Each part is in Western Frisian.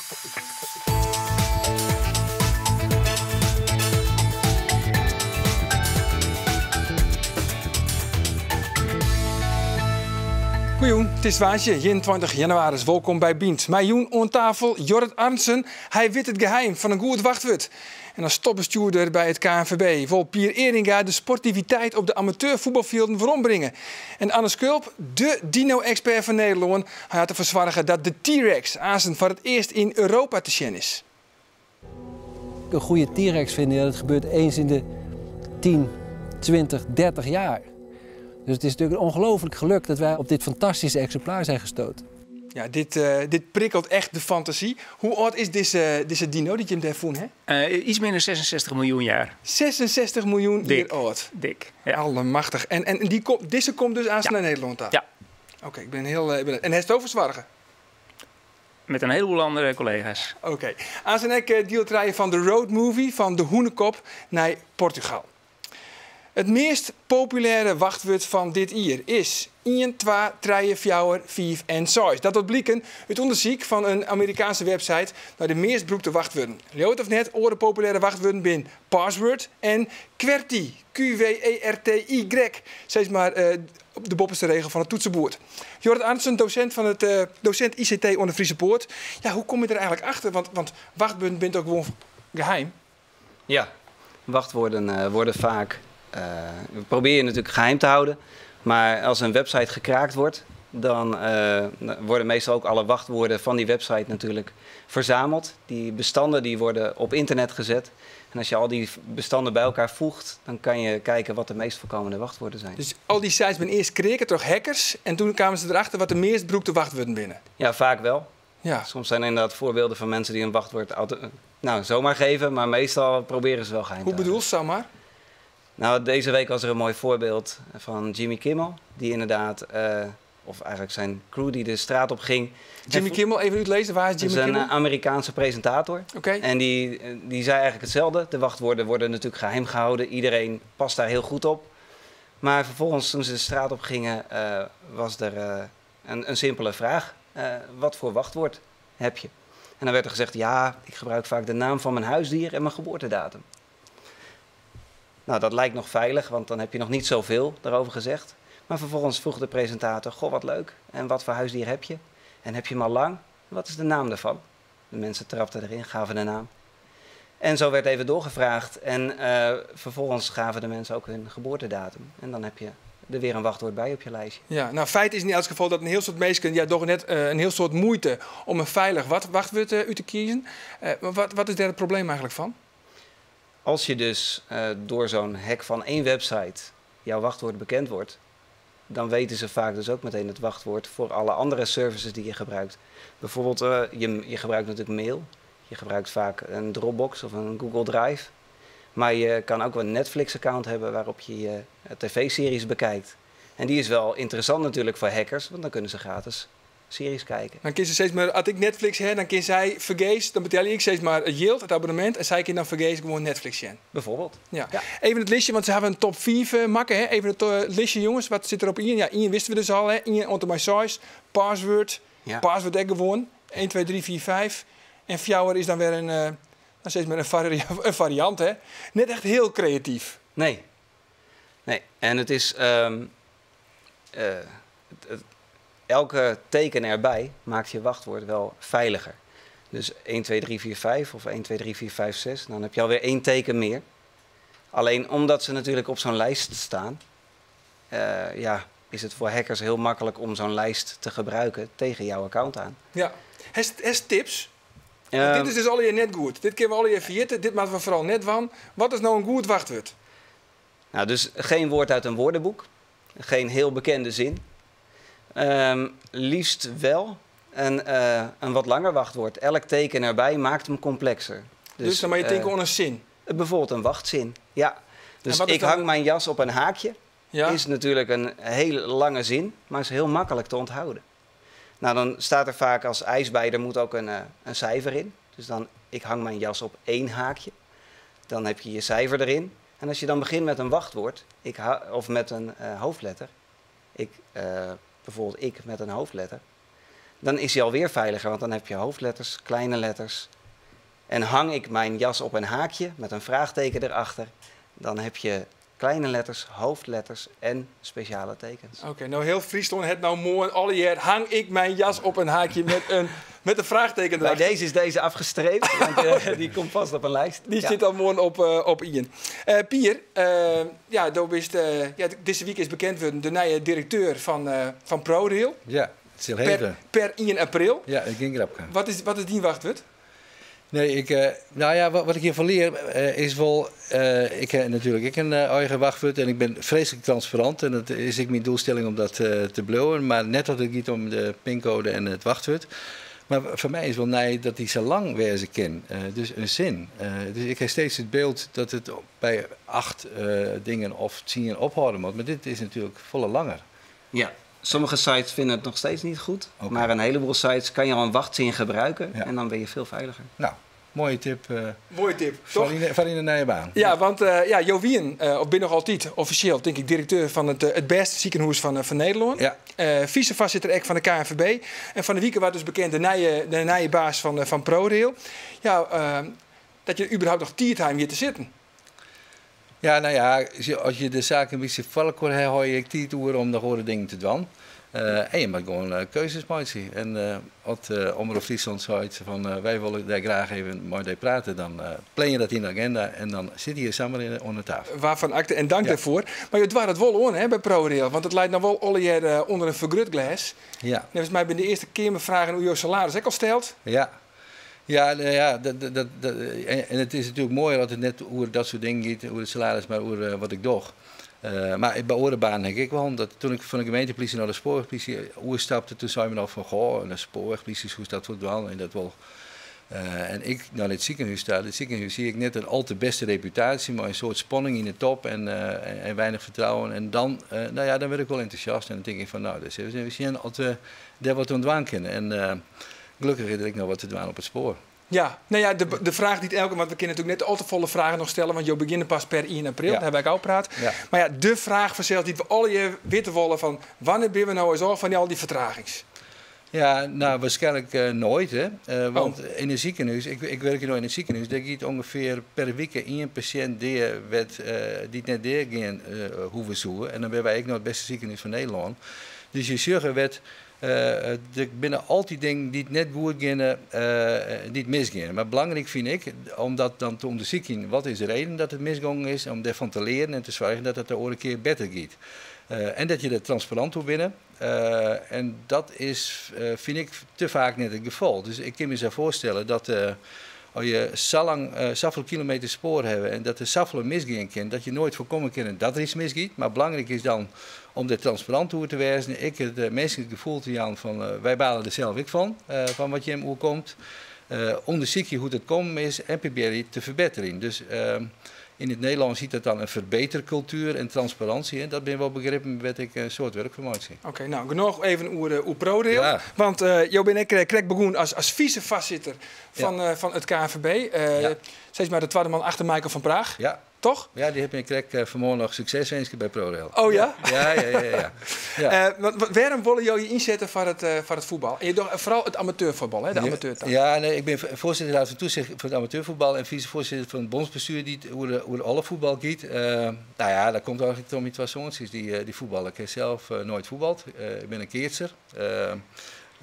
Goejûn, it is woansdei 21 jannewaris. Wolkom by Bynt. Mei jûn oan tafel Jorrit Arntzen. Hy wit it geheim fan in goed wachtwurd. En as topbestjoerder by it KNVB wol Pier Eringa de sportiviteit op de amateurfuotbalfjilden werombringe. En Anne Skulp, de dino-ekspert fan Nederlân, hy hat derfoar soarge dat de T-Rex aansten foar it earst yn Europa te sjen is. Een goede T-Rex vinden, ja, dat gebeurt eens in de 10, 20, 30 jaar. Dus het is natuurlijk een ongelooflijk geluk dat wij op dit fantastische exemplaar zijn gestoten. Ja, dit, dit prikkelt echt de fantasie. Hoe âld is dizze, dizze dino dy't jim dêr fûn ha? Iets mear dan 66 miljoen jaar. 66 miljoen jier Dik. âld. Dik, ja. Allemachtich. En, en dy komt, dizze komt dus aanst Ja. nei Nederlân ta? Ja. Oké, ik bin hiel... Ik bin, en hasto fersoarge? Met een heleboel andere collega's. Oké. Aanst ek diel trije fan de roadmovie fan de Hûnekop nei Portugal. It meast populêre wachtwurd fan dit jier is 1, 2, 3, 4, 5 en 6. Dat docht bliken út ûndersyk fan in Amerikaanske website nei de meast brûkte wachtwurden. Leau it of net, oare populêre wachtwurden binne password en QWERTY, Q-W-E-R-T-Y. Sis mar de boppeste regel fan it toetsenboerd. Jorrit Arntzen, dosint fan it dosint ICT oan de Friese Poort. Ja, hoe komme je der eigentlik achter? Want, want wachtwurden binne toch gewoan geheim? Ja, wachtwoorden worden vaak. We proberen je natuurlijk geheim te houden. Maar als een website gekraakt wordt, dan worden meestal ook alle wachtwoorden van die website natuurlijk verzameld. Die bestanden die worden op internet gezet. En als je al die bestanden bij elkaar voegt, dan kan je kijken wat de meest voorkomende wachtwoorden zijn. Dus al die sites binne earst kreake troch hackers en doe kamen se derachter wat de meast brûkte wachtwurden binne. Ja, vaak wel. Ja. Soms zijn er inderdaad voorbeelden van mensen die een wachtwoord nou, zomaar geven, maar meestal proberen ze wel geheim Hoe te houden. bedoelst zomaar? Nou, deze week was er een mooi voorbeeld van Jimmy Kimmel, die inderdaad, of eigenlijk zijn crew die de straat op ging. Jimmy Kimmel, even útlizze, wa is Dat Jimmy is een Kimmel? Amerikaanse presentator. Oké. En die zei eigenlijk hetzelfde. De wachtwoorden worden natuurlijk geheim gehouden. Iedereen past daar heel goed op. Maar vervolgens, toen ze de straat op gingen, was er een simpele vraag. Wat voor wachtwoord heb je? En dan werd er gezegd, ja, ik gebruik vaak de naam van mijn huisdier en mijn geboortedatum. Nou, dat lijkt nog veilig, want dan heb je nog niet zoveel daarover gezegd. Maar vervolgens vroeg de presentator, goh, wat leuk. En wat voor huisdier heb je? En heb je hem al lang? Wat is de naam daarvan? De mensen trapten erin, gaven de naam. En zo werd even doorgevraagd. En vervolgens gaven de mensen ook hun geboortedatum. En dan heb je er weer een wachtwoord bij op je lijstje. Ja, nou, feit is in elk geval dat in hiel soad minsken, ja, dogge net in hiel soad muoite om in feilich wachtwurd út te kiezen. Maar wat is dêr it probleem eigentlik fan? Als je dus door zo'n hack van één website jouw wachtwoord bekend wordt, dan weten ze vaak dus ook meteen het wachtwoord voor alle andere services die je gebruikt. Bijvoorbeeld, je gebruikt natuurlijk mail, je gebruikt vaak een Dropbox of een Google Drive. Maar je kan ook wel een Netflix-account hebben waarop je je tv-series bekijkt. En die is wel interessant natuurlijk voor hackers, want dan kunnen ze gratis series kijken. Dan kinne se steeds mar, as ik Netflix ha, dan kin sy fergees, dan betelje ik steeds mar it jild, it abonnemint, en sy kin dan fergees gewoan Netflix sjen. Bijvoorbeeld. Ja. Ja. Even it listje, want se hawwe in top 5 makke. Hè? Even it listje, jonges. Wat sit der op ien? Ja, ien wisten we dus al. Hè? Ien oant en mei 6. Password. Ja. Password ek gewoan. 1, 2, 3, 4, 5. En 4 is dan wer in, dan steeds mar in fariant. Hè? Net echt hiel kreatyf. Nee. Nee. En het is, elke teken erbij maakt je wachtwoord wel veiliger. Dus 1, 2, 3, 4, 5 of 1, 2, 3, 4, 5, 6. Dan heb je alweer één teken meer. Alleen omdat ze natuurlijk op zo'n lijst staan, ja, is het voor hackers heel makkelijk om zo'n lijst te gebruiken tegen jouw account aan. Ja. Hast tips? Want dit is dus allegear net goed. Dit kinne we allegear ferjitte, dit moatte we foaral net dwaan. Wat is no in goed wachtwurd? Nou, dus geen woord uit een woordenboek. Geen heel bekende zin. Liefst wel een wat langer wachtwoord. Elk teken erbij maakt hem complexer. Dus, dan moatte je tinke oan in sin? Bijvoorbeeld een wachtzin, ja. Dus En wat is ik dan hang mijn jas op een haakje. Ja. Is natuurlijk een hele lange zin, maar is heel makkelijk te onthouden. Nou, dan staat er vaak als eis bij, er moet ook een cijfer in. Dus dan, ik hang mijn jas op één haakje. Dan heb je je cijfer erin. En als je dan begint met een wachtwoord, of met een hoofdletter, ik, bijvoorbeeld ik met een hoofdletter, Dan is hij alweer veiliger, want dan heb je hoofdletters, kleine letters. En hang ik mijn jas op een haakje met een vraagteken erachter, dan heb je kleine letters, hoofdletters en speciale tekens. Oké, nou heel Fryslân hat no moarn allegear hang ik mijn jas op een haakje met een vraagteken Bij erachter. deze is deze afgestreept, want die komt vast op een lijst. Die Ja. sit al moarn op ien. Pier, ja, do bist, ja, dizze wike is bekend wurden de nije direkteur fan ProRail. Ja, it sil Per, heve. per 1 april. Ja, gjin grapke. Wat is dyn wachtwurd? Nee, nou ja, wat ik hiervan leer is wel. Ik heb natuerlik ek in eigen wachtwurd en ik bin freeslik transparant. En dat is ek myn doelstelling om dat te bliuwen. Mar net dat it giet om de pincode en it wachtwurd. Mar foar my is wol nij dat dy sa lang wêze kin. Dus in sin. Dus ik ha steeds it byld dat it by 8 dingen of 10 ophâlde moat. Mar dit is natuerlik folle langer. Ja, sommige sites vinden het nog steeds niet goed. Oké. Maar een heleboel sites kan je al een wachtzin gebruiken Ja. en dan ben je veel veiliger. Nou, mooie tip. Mooie tip, toch? Foar yn de nije baan. Ja, want ja, Jo wienen, of bin noch altyd offisjeel, tink ik, direkteur fan it bêste sikehûs fan Nederlân. Ja. Vicefoarsitter ek fan de KNVB. En fan 'e wike waard dus bekend de nije baas fan ProRail. Ja, dat je überhaupt noch tiid ha om hjir te sitten. Ja, nou ja, as je de saak in bytsje foar elkoar ha, hâlde je ek tiid oer om noch oare dingen te dwaan. En je moatte gewoan keuzes meitsje. En as Omrop Fryslân seit fan wy wolle dêr graach even mei dy prate, dan plan je dat yn de agenda en dan sitte je samar oan de tafel. Waarvan akte en dank Ja. dêrfoar. Mar je doare it wol oan, hè, by ProRail, want it leit noch wol allegear ûnder in fergrutglês. Ja. Neffens my binne de earste keamerfragen oer jo salaris ek al steld. Ja. Ja, nou ja, dat, en it is natuerlik moaier as it net oer dat soart dingen giet, oer it salaris, mar oer wat ik doch. Mar by oare banen ha ik ek wol, dat doe't ik fan de gemeenteplysje nei de spoarwegplysje oerstapte, doe sei men al fan, goh, de spoarwegplysje, hoe is dat wol dwaan? En dat wol. En ik nei it sikehûs ta, it sikehûs hie ik net in al te bêste reputaasje, mar in soart spanning yn de top en weinich fertrouwen. En dan, nou ja, dan wurd ik wol entûsjast en dan tink ik fan, no, dus even sjen oft we dêr wat oan dwaan kinne. En gelokkich is der ek noch wat te dwaan op it spoar. Ja, nou ja, de fraach dy't elke, want we kinne natuerlik net al te folle fragen noch stelle, want jo begjinne pas per 1 april, Ja. dêr ha wy ek al praat. Ja. Mar ja, de fraach fansels dy't we allegear witte wolle fan wannear binne we no ris ôf fan al dy fertragings? Ja, nou, waarschijnlijk nooit. Hè? Want Oh. yn it sikehûs, ik wurk no yn it sikehûs, dêr giet ûngefear per wike ien pasjint dea dy't net deagean hoege soe. En dan binne wy ek noch it bêste sikehûs fan Nederlân. Dus je sjogge wêr't, der binne altyd dingen dy't net goed geane, dy't misgean. Mar belangryk fyn ik om dat dan te ûndersykjen. Wat is de reden dat it misgongen is? Om dêrfan te learen en te soargjen dat it de oare kear better giet. En dat je der transparant oer binne. En dat is, fyn ik, te faak net it gefal. Dus ik kin my sa foarstelle dat as je sa lang, safolle kilometer spoar hawwe en dat der safolle misgean kin, dat je noait foarkomme kinne dat der yts misgiet. Mar belangryk is dan om der transparant oer te wêzen. Ik it minsken it gefoel te jaan fan wy bale der sels ek fan, fan wat jim oerkomt. Ûndersykje hoe't it kommen is en probearje te ferbetterjen. Dus yn it Nederlânsk hjit dat dan in ferbeterkultuer en transparânsje. En dat binne wol begrippen wêr't ik in soad wurk fan meitsje. Oké, no, genôch even oer ProRail. Ja. Want jo binne ek krekt begûn as vicefoarsitter fan it KNVB. Ja. Sis mar de twadde man achter Michael van Praag. Ja. Toch? Ja, dy hat my krekt fan 'e moarn noch sukses winske by ProRail. Oh ja? Ja. Wêrom wolle jo je ynsette foar it fuotbal? En je dogge foaral it amateurfuotbal, hè? De amateurtak. Ja, nee, ik bin foarsitter Raad van Toezicht foar it amateurfuotbal en vicefoarsitter fan it bondsbestjoer dy't oer alle fuotbal giet. Nou ja, dat komt eigentlik troch myn twa soantsjes dy't fuotballe. Ik ha sels noait fuotbald. Ik bin in keatser.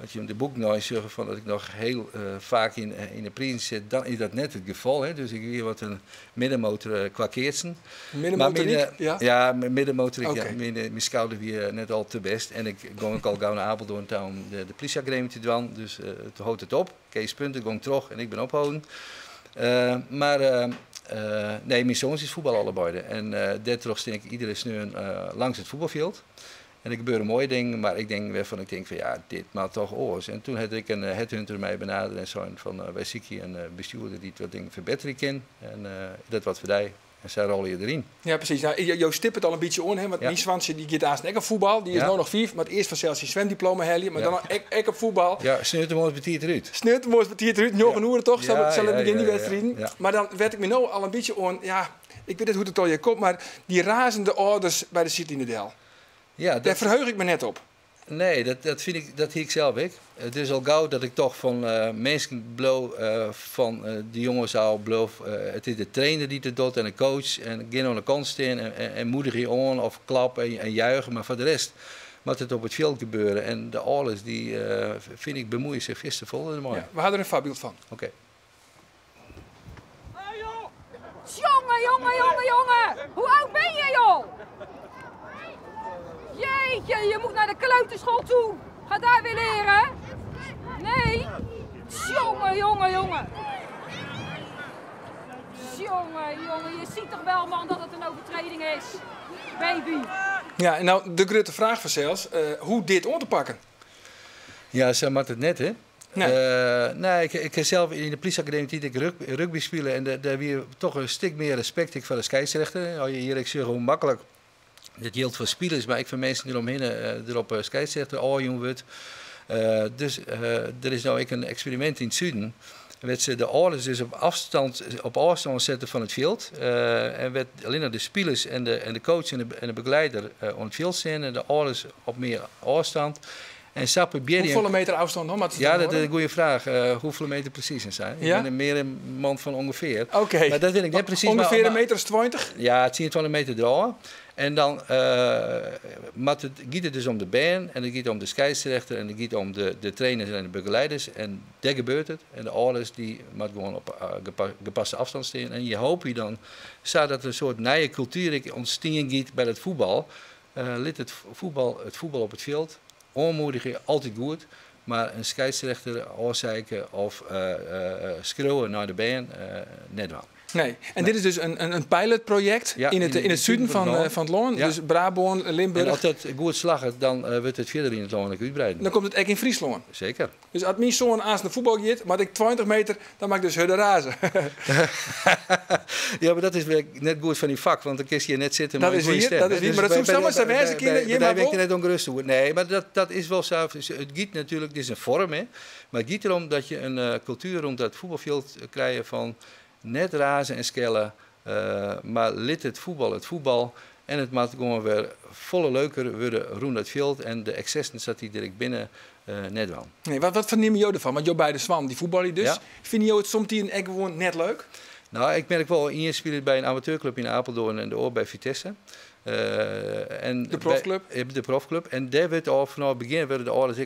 As je de boeken no sjogge fan dat ik noch hiel faak yn de prizen sit, dan is dat net it gefal. Hè. Dus ik wie wat in middenmotor kwa keatsen. Middenmotoriek? Mar myn, Ja? Ja, middenmotoriek. Oké. Ja. Myn skouder wie net al te bêst. En ik gie ek al gau nei Apeldoorn ta om de polysjeakademy te dwaan. Dus it hold it op. Kees Punter gie troch en ik bin opholden. Mar nee, myn soantsjes fuotballe allebeide. En dêrtroch stean ik iedere sneon lâns it fuotbalfjild. En der gebeure moaie dingen, mar ik tink wêrfan ik tink fan ja, dit moat dochs oars. En doe ha ik in headhunter my benadere en sei fan wy sykje in bestjoerder dy't wat dingen ferbetterje kin. En is dat wat foar dy? En sy rôle je deryn. Ja, presys. No, jo stippe it al in bytsje oan, hè, want myn soantsje dy giet aanst ek op fuotbal. Dy is no noch 5, mar earst fansels syn swimdiploma helje, mar dan ek op fuotbal. Ja, sneontemoarn betiid derút. Sneontemoarn betiid derút, 9 oere toch? Sil it begjin dy wedstriden. Mar dan wurd ik my no al in bytsje oan, ja, ik wit net hoe't it allegear komt, mar dy razende âlders by de sydline del. Ja, Dêr dat ferheuch ik my net op. Nee, dat fyn ik, dat hie ik sels ek. It is al gau dat ik tocht fan minsken bliuw fan de jonges ôf, bliuw, it is de trainer dy't it docht en de coach en gean oan de kant stean en moedigje oan of klap en juiche, mar foar de rest moat it op it fjild gebeure en de âlders dy fyn ik bemoeie sich fierste folle dermei. Ja, we ha der in foarbyld fan. Oké. Jonge, jonge, jonge, jonge! Hoe oud ben je, joh? Jeetje, je moet naar de kleuterschool toe. Ga daar weer leren. Nee. Jonge, jonge, jonge. Jonge, jonge, je ziet toch wel, man, dat het een overtreding is. Baby. Ja, en nou de grutte fraach fansels, hoe dit oan te pakken? Ja, sa moat it net, hè? Nee. Nee, ik ha sels yn de polysje-akademy tiid ek rugby spile en dêr wie toch in stik mear respekt ek foar de skeidsrechter. As je hjir ek sjogge hoe maklik dat jildt foar spilers, mar ek foar minsken dy't omhinne der op skeidsrechter ôfjûn wurdt. Dus der is no ek in eksperimint yn it suden, wêr't se de âlders dus op ôfstân sette fan it fjild en wêr't allinnich de spilers en de coach en de begeleider oan it fjild stean en de âlders op mear ôfstân. En sa probearje Hoefolle meter ôfstân dan moat it Ja, dan dat is wurde? in goede fraach. Hoefolle meter presys en sa. Ik Ja? bin mear in man fan ûngefear. Oké. Maar dat wit ik net presys, Ûngefear in maar meter as 20? Ja, 10, 20 meter derôf. En dan giet it dus om de bern en it giet om de skeidsrechter en it giet om de trainers en de begeleiders. En dêr gebeurt it. En de âlders dy moat gewoan op gepaste afstand stean. En je hoopje dan sa dat der in soart nije kultuer ek ûntstean giet by it fuotbal. Lit it fuotbal op it fjild oanmoedigje, altyd goed. Mar in skeidsrechter ôfseiken of skriuwe nei de bern, net dwaan. Nee, en dit is dus in pilotprojekt Ja, yn it in suden suden fan it lân. fan it lân, Ja. dus Brabân, Limburch. En as dat goed slagget, dan wurdt it fierder yn it lân ek útbreiden. Dan komt it ek yn Fryslân. Seker. Dus as myn soan aanst nei fuotbal giet, moat ik 20 meter, dan moat ik dus hurder raze. Ja, mar dat is wer net goed fan dyn fak, want dan kinst hjir net sitte Dat mei is goede wier, stem, dat hè. is wier, Dus mar dat soe samar sa wêze kinne, hjir by mar dy bin ik wol. der net ûngerêst oer. Nee, mar dat is wol sa. It giet natuerlik, dit is in foarm, hè. Mar it giet derom dat je in kultuer rûn dat fuotbalfjild krije fan net raze en skelle, mar lit it fuotbal it fuotbal. En it moat gewoan wer folle leuker wurde rûn dat fjild en de eksessen sa't dy der ek binne, net dwaan. Nee, wat fernimme jo derfan? Want jo beide soannen, dy fuotbalje dus. Ja. Fine jo it somtiden ek gewoan net leuk? Nou, ik merk wol, ien spilet by in amateurklup yn Apeldoorn en de oar by Vitesse. En De profclub? By de profclub. En dêr wurdt al fanôf it begjin wurde de âlders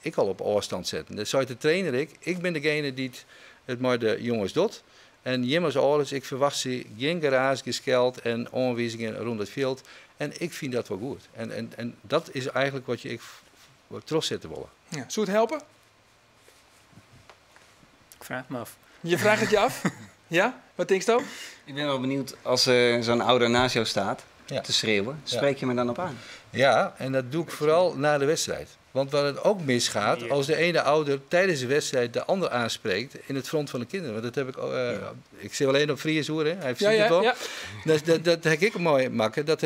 ek al op ôfstân setten. Dat seit de trainer ek. Ik bin degene dy't it mei de jonges docht. En jim as âlders, ik ferwachtsje gjin geraas, geskeld en oanwizingen rûn it fjild. En ik fyn dat wol goed. En dat is eigentlik wat je ek trochsette wolle. Ja, soe it helpe? Ik fraach my ôf. Je fraacht it je af? Ja? Wat tinksto? Ik ben wel benieuwd, als zo'n ouder naast jou staat Ja. te schreeuwen, Ja. spreek je me dan op aan? Ja, en dat doe ik vooral na de wedstrijd. Want waar het ook misgaat, als de ene ouder tijdens de wedstrijd de ander aanspreekt in het front van de kinderen. Want dat heb ik, ik zit alleen op Friesoer, hè? Hij ziet het wel. Dus dat heb ik mooi maken, dat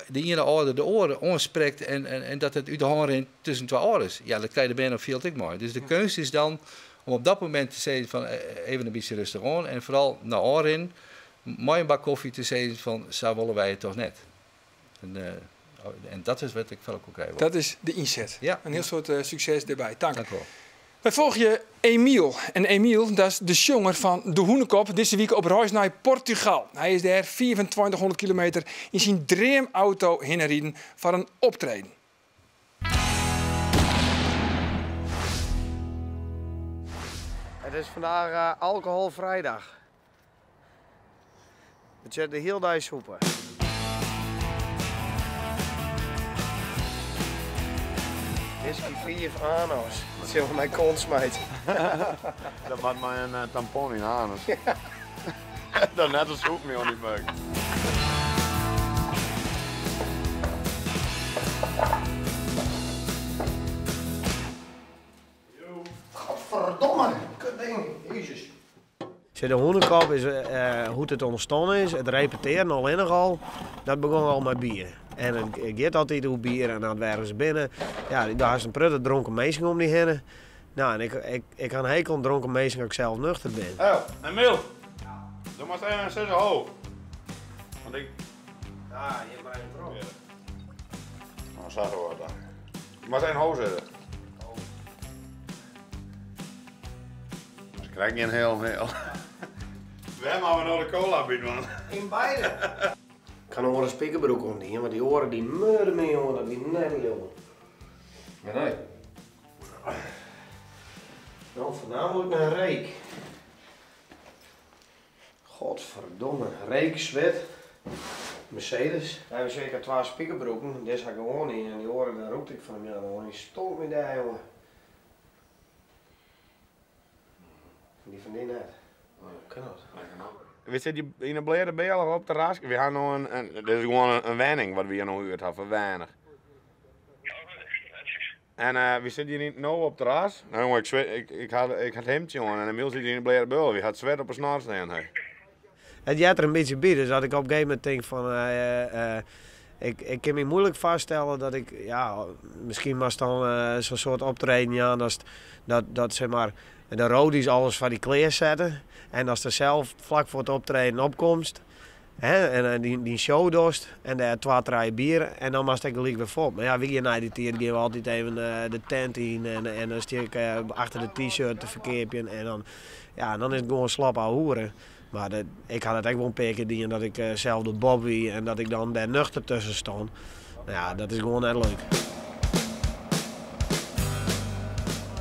de ene ouder de oren aanspreekt en dat het uit de hand rint tussen twee ouders. Ja, dat krijg je bijna op veld ook mooi. Dus de keuze is dan om op dat moment te zeggen van, even een beetje rustig aan en vooral naar oren, mooi een bak koffie te zeggen van, zo willen wij het toch net. En dat is wat ik van elkaar krijg. Dat is de inzet. Ja. Een heel soort succes erbij. Dank. Dank u wel. Wij volgen je Emiel. En Emiel, dat is de sjonger van de Hûnekop. Dizze wike op reis nei Portugal. Hy is dêr 2400 kilometer yn syn dreamauto hinne riden foar in optreden. Het is vandaag alcoholvrijdag. Het zit de hele dag soepen. Whisky 4 anus. Dat zit op mijn kont smijt. Dat maakt mij een tampon in anus. Dat net als soep me al niet meuk. Godverdomme, kutding. Jezus. De Hûnekop is hoe it ûntstien is, it repeteren allinnich al, dat begon al mei bier. En it giet altyd oer bier en dan ergens binnen. Ja, daar is in protte dronken minsken om dy hinne. Nou, en ik ha in hekel oan dronken minsken as ik sels nuchter bin. Oh, Emiel, do moatst even sizze ho. Want ik... Ah, je bent erop. Ja. Nou, zeg wat dan. Moat even ho sizze. Ik krij gjin heal heal. Wêr moatte we no de kola by dwaan? Yn beide. Ik ha in oare spikerbroek oandien, want dy oare dy murde my jonge, dat wie net te leauwen. Nee. No, foarnaamlik nei reek. Godverdomme, reek, swit, Mercedes. Wy hawwe seker twa spikerbroeken, dizze ha ik gewoan yn en dy oare dêr rûkte ik fan 'e middei oan. Dy stonk my dêr, jonge. Dy fan dy net. Hoe kin dat? We sitte yn 'e Bleate Bealch op terras. We ha no in, dit is gewoan in wenning wat we hjir no huurd ha foar weinich. En we sitte hjir no op terras. No jonge, ik swit, ik ha ik ha it himdsje oan en Emiel sit hjir yn 'e Bleate Bealch. Wy ha it swet op 'e snor stean. Hey. It heart der in bytsje by, dus as ik op in gegeven momint tink fan ik, ik kin my muoilik foarstelle dat ik, ja, miskien moatst dan sa'n soart optreden jaan datst, dat, dat zeg mar de roadies alles foar dy klearsette en datst der sels flak foar it optreden opkomst. Hè, en dyn show dochst en dêr twa, trije bier en dan moatst ek gelyk wer fuort. Mar ja, wy gean nei dy tiid gean we altyd even de tent yn en dan stean ik achter de T-shirt te ferkeapjen en dan, ja, dan is it gewoan slop ouwehoeren. Mar dat, ik ha dat ek wol in pear kear dien dat ik sels de Bob wie en dat ik dan dêr nuchter tusken stond. No ja, dat is gewoan net leuk.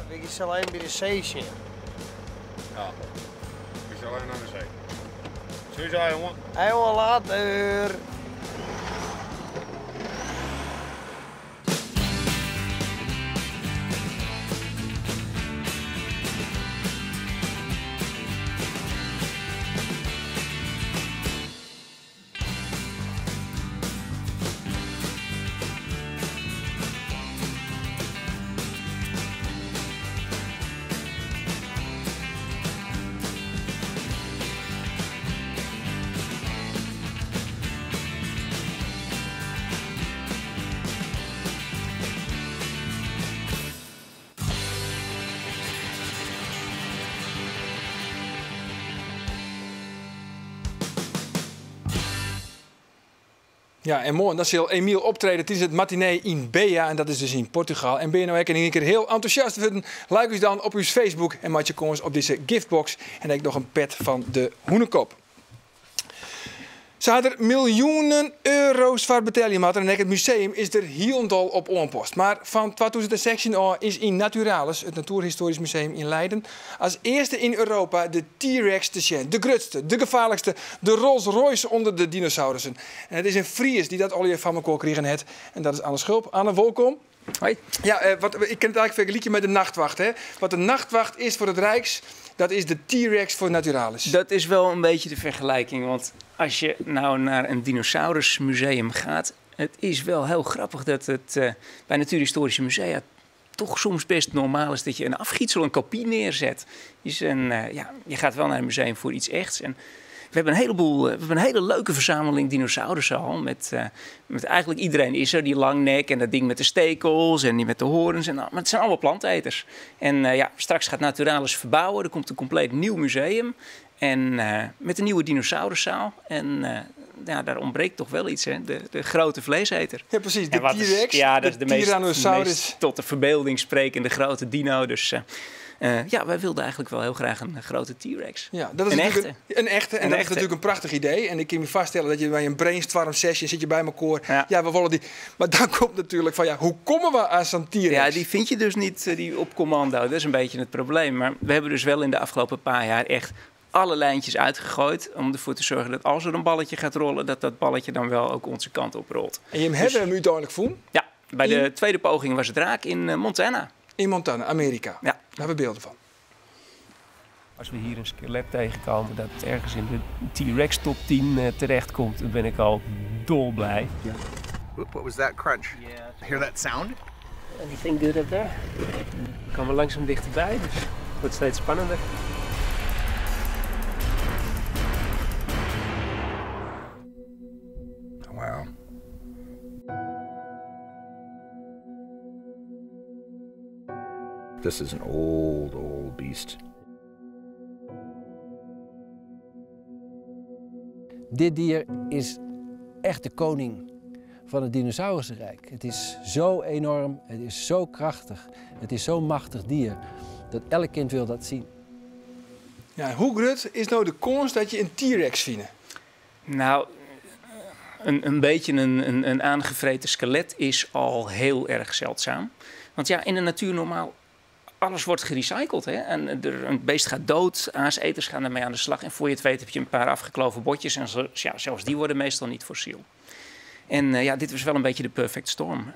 Ik sil even by de see sjen. Ja, ik sil even nei de see. Susa, jongen. Hey, jongen, later. Ja, en moarn dan sil Emiel optrede tidens it matinee yn Beja en dat is dus yn Portugal. En binne jo no ek yn ien kear hiel entûsjast wurden? Like ús dan op ús Facebook en meitsje kâns op dizze giftbox en ek noch in pet fan de Hûnekop. Se ha der miljoenen euro's foar betelje moatten en ek it museum is der hielendal op oanpast. Mar fan 2016 ôf is yn Naturalis, it Natoerhistoarysk Museum yn Leiden, as earste yn Europa de T-Rex te sjen. De grutste, de gefaarlikste, de Rolls Royce ûnder de dinosaurussen. En it is in Fries dy't dat allegear foar mekoar krigen hat en dat is Anne Schulp. Anne, wolkom. Hoi. Ja, wat, ik kin it eigentlik fergelykje mei de Nachtwacht. Hè? Wat de Nachtwacht is foar it Rijks, dat is de T-Rex foar Naturalis. Dat is wel een beetje de vergelijking. Want als je nou naar een dinosaurusmuseum gaat, het is wel heel grappig dat het bij natuurhistorische musea toch soms best normaal is dat je een afgietsel, een kopie neerzet. Dus een, ja, je gaat wel naar een museum voor iets echts. En we hebben een heleboel, we hebben een hele leuke verzameling dinosaurussen al. Met eigenlijk iedereen is er. Die langnek en dat ding met de stekels en die met de horens. En, maar het zijn allemaal planteters. En ja, straks gaat Naturalis verbouwen. Er komt een compleet nieuw museum. En met een nieuwe dinosauruszaal. En ja, daar ontbreekt toch wel iets, hè? De grote vleeseter. Ja, precies. De En wat is T-Rex, ja, dat de is de Tyrannosaurus. meest tot de verbeelding sprekende grote dino. Dus ja, wij wilden eigenlijk wel heel graag een grote T-Rex. Ja, dat is Een natuurlijk echte. een echte. En Een dat is echte. natuurlijk een prachtig idee. En ik kan me vaststellen dat je bij een brainstorm sessie zit je bij elkaar. Ja. Ja, we willen die. Maar dan komt natuurlijk van, ja, hoe komen we aan zo'n T-Rex? Ja, die vind je dus niet die op commando. Dat is een beetje het probleem. Maar we hebben dus wel in de afgelopen paar jaar echt alle lijntjes uitgegooid om ervoor te zorgen dat als er een balletje gaat rollen, dat dat balletje dan wel ook onze kant op rolt. En je hebt hem uiteindelijk voen? Ja, bij de In? tweede poging was het raak in Montana. In Montana, Amerika. Ja. Daar hebben we beelden van. Als we hier een skelet tegenkomen dat het ergens in de T-Rex top 10 terechtkomt, dan ben ik al dolblij. Ja. Oep, what was that crunch? Yeah. Hear that sound? Anything good up there? We komen langzaam dichterbij, dus het wordt steeds spannender. Wow. This is an old, old beast. Dit dier is echt de koning van het dinosaurusrijk. Het is zo enorm, het is zo krachtig, het is zo'n machtig dier, dat elk kind wil dat zien. Ja, hoe groot is nou de kans dat je een T-Rex vindt? Nou, een beetje een aangevreten skelet is al heel erg zeldzaam. Want ja, in de natuur normaal, alles wordt gerecycled. Hè? En een beest gaat dood, aaseters gaan ermee aan de slag. En voor je het weet heb je een paar afgekloven botjes. En zo, ja, zelfs die worden meestal niet fossiel. En ja, dit was wel een beetje de perfect storm.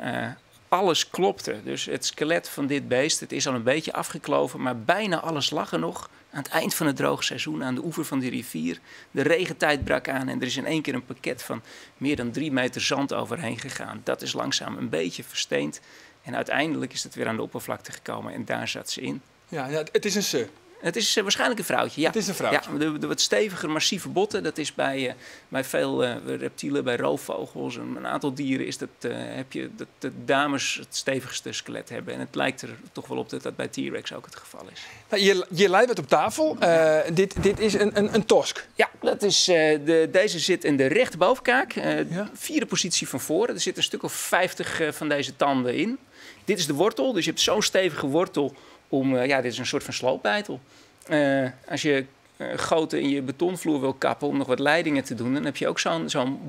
Alles klopte. Dus het skelet van dit beest, het is al een beetje afgekloven, maar bijna alles lag er nog. Aan het eind van het droge seizoen, aan de oever van de rivier. De regentijd brak aan en er is in één keer een pakket van meer dan 3 meter zand overheen gegaan. Dat is langzaam een beetje versteend. En uiteindelijk is het weer aan de oppervlakte gekomen en daar zat ze in. Ja, ja, het is een ze. Het is waarschijnlijk een vrouwtje, ja. Het is een vrouwtje. Ja, de wat steviger, massieve botten, dat is bij veel reptielen, bij roofvogels en een aantal dieren is dat, heb je dat de dames het stevigste skelet hebben. En het lijkt er toch wel op dat dat bij T-Rex ook het geval is. Nou, je leidt wat op tafel. Dit is een tosk. Ja, deze zit in de rechterbovenkaak. Vierde positie van voren. Er zit een stuk of 50 van deze tanden in. Dit is de wortel, dus je hebt zo'n stevige wortel. Ja, dit is een soort van sloopbijtel. Als je goten in je betonvloer wil kappen om nog wat leidingen te doen, dan heb je ook zo'n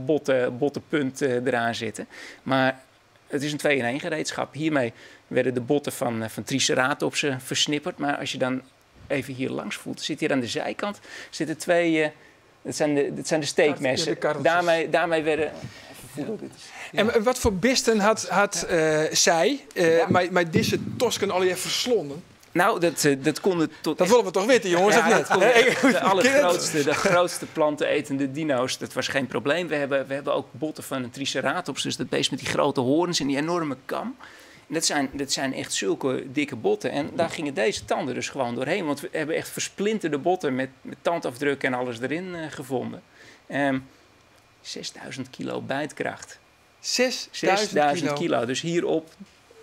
botte punt eraan zitten. Maar het is een 2-in-1 gereedschap. Hiermee werden de botten van triceratopsen versnipperd. Maar als je dan even hier langs voelt, zit hier aan de zijkant zitten twee... Dat zijn de steekmessen. Ja, de karreltjes. Daarmee werden... Ja. En wat voor beesten had zij maar deze tosken al even verslonden? Nou, dat konden tot Dat willen we toch weten, jongens, Ja, of niet? dat konden Hè? echt de allergrootste, de grootste plantenetende dino's, dat was geen probleem. We hebben ook botten van een triceratops, dus dat beest met die grote hoorns en die enorme kam. En dat zijn echt zulke dikke botten. En daar gingen deze tanden dus gewoon doorheen. Want we hebben echt versplinterde botten met tandafdrukken en alles erin gevonden. 6000 kilo bijtkracht. 6000 6000 kilo. kilo. Dus hierop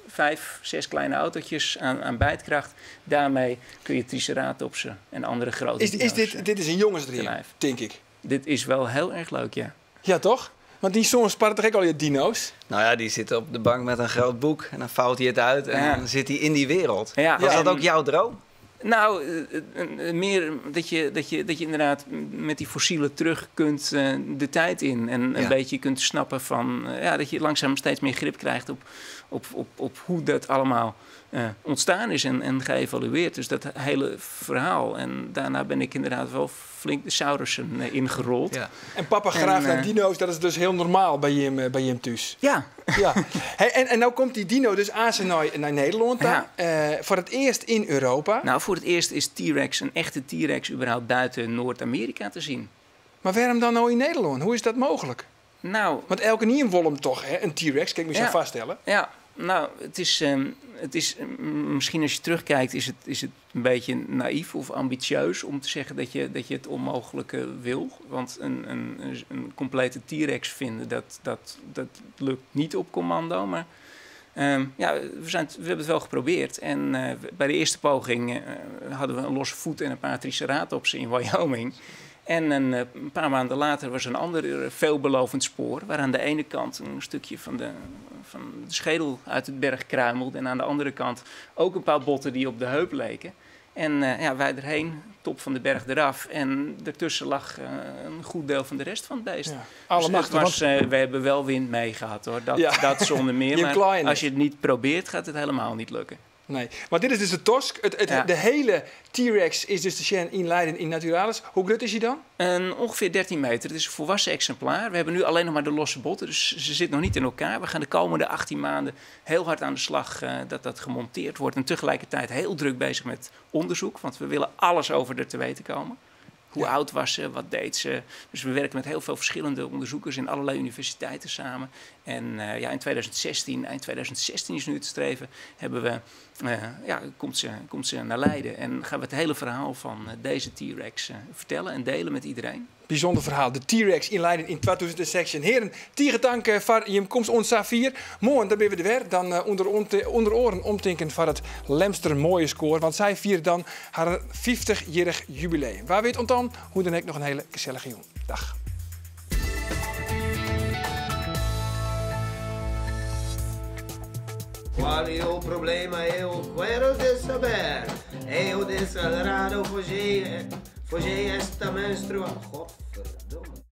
5, 6 kleine autootjes aan bijtkracht. Daarmee kun je triceratopsen en andere grote dino's, Dit is een jongensdream, te lijf. denk ik. Dit is wel heel erg leuk, ja. Ja, toch? Want die zoon spaart toch ook al je dino's? Nou ja, die zit op de bank met een groot boek en dan vouwt hij het uit en dan zit hij in die wereld. Was dat ook jouw droom? Nou, meer dat je inderdaad met die fossielen terug kunt de tijd in. En een beetje kunt snappen van, dat je langzaam steeds meer grip krijgt op hoe dat allemaal ontstaan is en geëvalueerd. Dus dat hele verhaal. En daarna ben ik inderdaad wel flink de saurussen ingerold. Ja. En papa graaft naar dino's, dat is dus heel normaal bij hem thuis. Ja. Ja. Hey, en nou komt die dino dus aan zijn naar Nederland. Ja. Voor het eerst in Europa. Nou, voor het eerst is T-Rex, een echte T-Rex, überhaupt buiten Noord-Amerika te zien. Maar waarom dan nou in Nederland? Hoe is dat mogelijk? Nou, want elke nieuwe wil hem toch, hè? Een T-Rex, kijk, moet je vaststellen. Ja, nou, het is misschien als je terugkijkt, is het een beetje naïef of ambitieus om te zeggen dat je het onmogelijke wil. Want een complete T-Rex vinden, dat lukt niet op commando. Maar we hebben het wel geprobeerd. En bij de eerste poging hadden we een losse voet en een paar triceratopsen in Wyoming. En een paar maanden later was een ander veelbelovend spoor, waar aan de ene kant een stukje van de schedel uit het berg kruimelde en aan de andere kant ook een paar botten die op de heup leken. En wij erheen, top van de berg eraf. En daartussen lag een goed deel van de rest van het beest. Ja, dus het was, we hebben wel wind mee gehad, hoor. Dat zonder meer. Maar als je het niet probeert, gaat het helemaal niet lukken. Nee, maar dit is dus de tosk. De hele T-Rex is dus te zien in Leiden in Naturalis. Hoe groot is hij dan? Ongeveer 13 meter. Het is een volwassen exemplaar. We hebben nu alleen nog maar de losse botten, dus ze zitten nog niet in elkaar. We gaan de komende 18 maanden heel hard aan de slag dat dat gemonteerd wordt. En tegelijkertijd heel druk bezig met onderzoek, want we willen alles over haar te weten komen. Hoe oud was ze? Wat deed ze? Dus we werken met heel veel verschillende onderzoekers in allerlei universiteiten samen. En in 2016, eind 2016 is nu het streven, hebben we, komt ze naar Leiden. En gaan we het hele verhaal van deze T-Rex vertellen en delen met iedereen. Bijzonder verhaal. De T-Rex in Leiden in 2016. Heren, tierentank voor je komst ons Safir. Morgen, dan ben we er weer. Dan onder oren omtinken van het Lemster mooie score. Want zij viert dan haar 50-jarig jubileum. Waar weet dan? Hoe dan ook nog een hele gezellige jong. Dag. Qual é o problema? Eu quero de saber. Eu desagrado fugir, fugir esta menstrua. Godverdomme.